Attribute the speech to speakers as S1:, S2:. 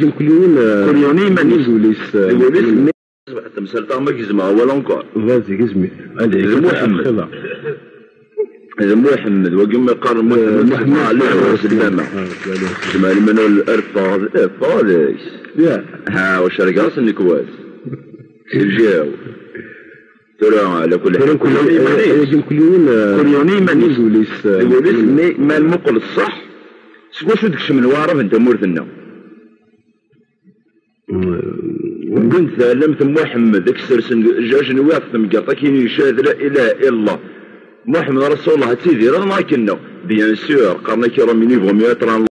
S1: كليوني مانيش وليس تمثال ما كزما ولا encore
S2: vas-y كزمي
S1: محمد هذا محمد وكما قال محمد عليه السلامة جمع من الأرفاض ها واش راه النكواس جاو ترى على كل حال كليوني مانيش وليس mais ما المقل الصح سوا شو داكشي من وارف انت مورثنا كنت تعلمت محمد داك السرسن جاج نواف ثم كاين يشهد لا اله الا الله محمد رسول الله تيدير ما كنا bien sûr قرنا كي راه ميني فو ميو